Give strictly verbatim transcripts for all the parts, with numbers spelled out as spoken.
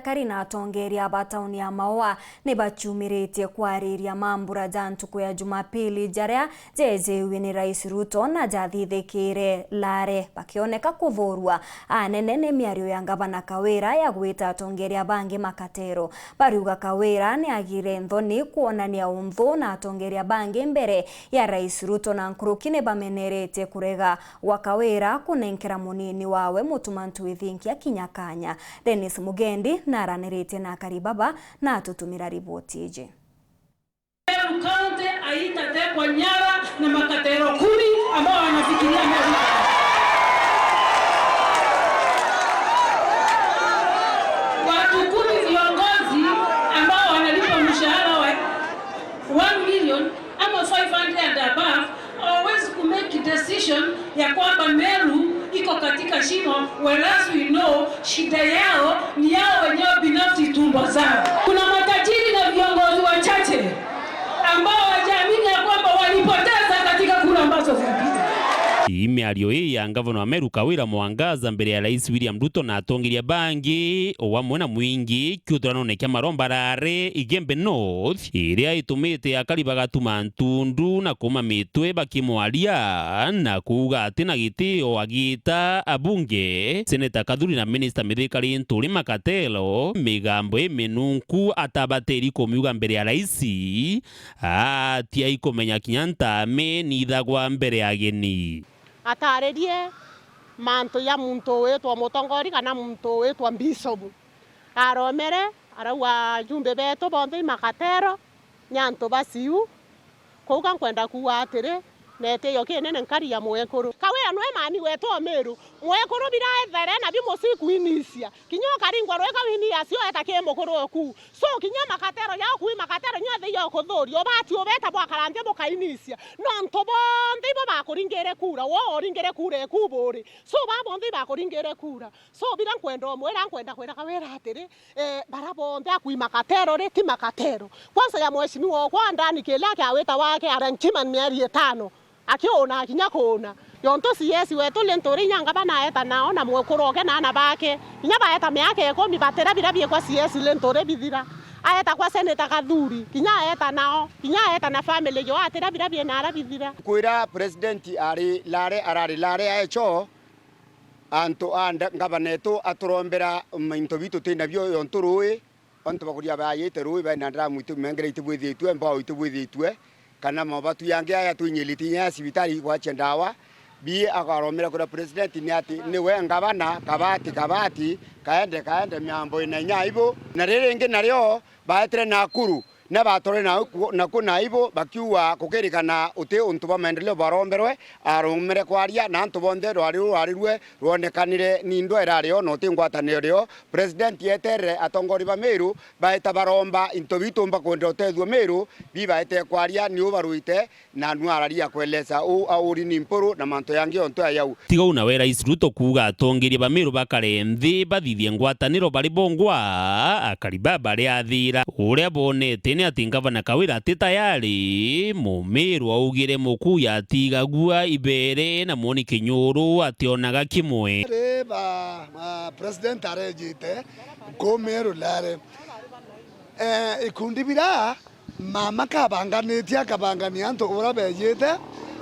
Akari na atongeria ba tauni ya Maua ni bachumiritie kwariria mambura ja ntuku ya Jumapili jaria jeejiwe ni Rais Ruto na jathithikire Lare, bakioneka kuthuurua anene ni miario ya Ngavana Kawira ya gwita atongeria bangi makatero. Bariuga Kawira ni agire nthoni kwonania unthu na atongeria bangi mbere ya Rais Ruto, na nkuruki ni bameneretie kurega gwa Kawira kunenkera munini wawe Mutuma Ntwithinkia kinya kanya. Dennis Mugendi naraniritie na akari baba na atutumira riboti iji. Meru County haitatekwa nyara na makatero kumi ambao wanafikiria Meru. Watu kumi viongozi ambao wanalipwa mshahara wa one million ama five hundred and above, hawawezi ku make decision ya kwamba Meru iko katika shimo, whereas we know shida yao ni yao wenyewe binafsi, tumbo zao. Kuna matajiri na viongozi wachache ambao hawajaamini ya kwamba walipoteza katika kura ambazo zilipita. Ii miario ii ya ngavana wa Meru Kawira Mwangaza mbere ya Rais William Ruto na atongeria bangi o amwe na mwingi kiuthuranone kia maromba Lare Igembe North, iria itumite akari bagatuma ntundu na kuuma mitwe bakimwaria na kuuga ati na gitio agiita abunge, Seneta Kathuri na Minista Mithika Linturi Makatelo, migambo iminunku atabatiri kumiuga mbere ya raisi, atia ikumenya kinya ntaame niithagwa mbere ya ageni. Ataririe mantu ja muntu witwa mutongori kana muntu witwa bishop. Aromere, arauga, "Ajumbe betu bonthe i makatero, ni antu ba ciu." Kuuga nkwenda kuuga atiri, na itiyo kinene nkari ya mwekuru. Kawira nwe mami wetu o Miru. Mwekuru biraethere na bimusi kwinisia. Kinya ukaringwa rweka wini acio eta ki mukuru oku. So, kinya makatero yao kui makatero nyo thei yo kuthuria, ubati ubeta bwakara nthi bukainisia. Nontu bonthe ibo bakuringire kura, wo uringire kura eku buri. So, ba bonthe ibakuringire kura. So, bira nkwenda umwira, nkwenda kwira Kawira atiri, eh, bara bonthe akui makatero ri, ti makatero. Kwanza ya mheshimiwa okwa ndani kiria kiawita wake arenchiman mieri itano. Akiuna, kinya kuuna. Yontu C S wetu Linturi inya ngavana aeta nao na mwekuru oke na ana bake. Kinya baeta miaka ikumi batira bira biekwa C S Linturi bithira. Aeta kwa Senator Kathuri, kinya aeta nao, kinya aeta na family yo atira bira bienara bithira. Kwira president ari Lare, arari Lare aecho, antu a nda-, ngavana etu aturombera into bitu twinabio yontu rui, Ontu bakuria bayite rui, baina ndamu itibwithitue, mbao itibwithitue, kana mabatu yangi aya twinyirite inya ya cibitari igwachia ndawa, bi akaromera kuria president ni ati niwe ngavana, kabati, kabati, kaende, kaende, miambo ina inya ibu. Na riri ringi nario baetire Nakuru, na batore na ku-, na ku na ibu, bakiuga kukirikana uti untu bwa maendeleo baromberwe, aromere kwaria na antu bonthe rwari rurarirue rwonekanire ni ndwa irari yo na uti ngwataniro rio. President eterere atongori ba Meru baeta baromba into bitumba kwenda utethua Meru, bibaete kwaria ni ubaruite na nu araria kwelesa u auri ni mpuru na mantu yangi ontu ayau. Tiga u nawe Rais Ruto kuuga atongeria ba Meru bakare nthi bathithie ngwataniro bari bongwa, akari ba bari athira. Uria bonete ni ati ngavana Kawira ati tayari, Mumiru augire Mukuyu atigagua ibere na mwoni Kinyuru ationaga kimwe. Ri ba, ba president arejite, Nkumiru Lare. Eh, ikundi bira mama kabanganitie, akabangania antu uria bejite,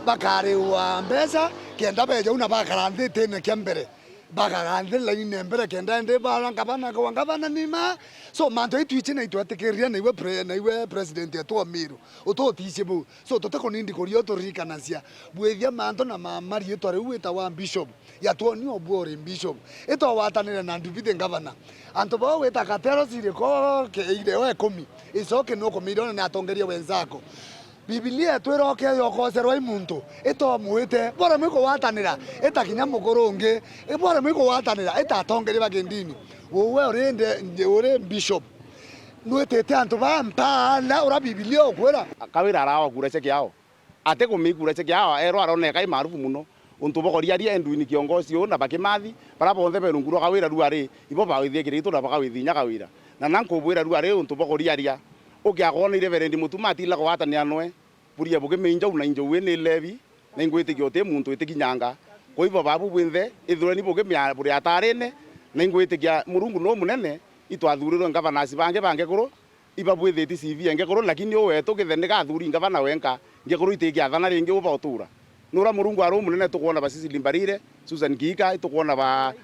bakariwa mbeca, kenda beja u na bakara nthi itine kia mbere. Bakara nthi laini mbere, kenda indi bara ngavana, kwa ngavana ni ma. So, mantu ai twichi na itwetikiria na iwe pre-, na iwe president etu wa Miru, ututiici buu. So, tutikunindi kuria uturirikanacia. Bwithia mantu na ma-, mariitwa riu witawa Bishop. Yatwoni obwo uri Bishop. Itwagwatanire na Ndubithe ngavana. Antu bao wita katero ciriko ke-, ireo ikumi. Icoke nukumiriona ni atongeria wenzako. Bibilia itwira ukeeja ukocerwa i muntu, itomwite. Bora mwi kugwatanira, ita kinya mukuru ungi. Bora mwi kugwatanira, ita atongeria ba kindini. Uwe uri nde-, uri Bishop. Nwitite antu ba mpala ura Bibilia ukwira. Kawira arawa kura cia kiao. Ati kumikura cia kiawa, erwa aroneka i maarufu muno. Untu bwa kuriaria endwini kiongozi uu na bakimathi, bara bonthe be rungu rwa Kawira rua ri, ibo bawithie kiritu na bakawithia inya Kawira. Na na nkubwira rua ri untu bwa kuriaria, ukiakoneire Verendi Mutuma atila kugwatanira noe, buria bukiminjau na injau ii ni levi, na ingwitikia uti muntu itikinyanga. Kwa ibo babu bwinthe, ithureni bukimia buri atarine, na ingwitikia Murungu no munene, Itwathurirwe ngavana aci bangi ba Ngekuru, ibabwithitie C V ya Ngekuru, lakini uu wetu Githe ni gathuri ngavana wenka, Ngekuru itikiathana ringi uba utura. Nura Murungu ari umunene, tukwona ba Cecily Mbarire, Susan Kihika, itukwona ba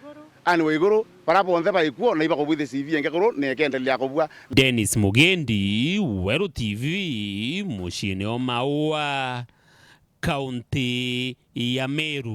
Anne Waiguru, bara bonthe baikuo na ibakubwithia C V ya Ngekuru na ikendelea kubua. Dennis Mugendi, Weru T V, muciini o Maua, kaunti ya Meru.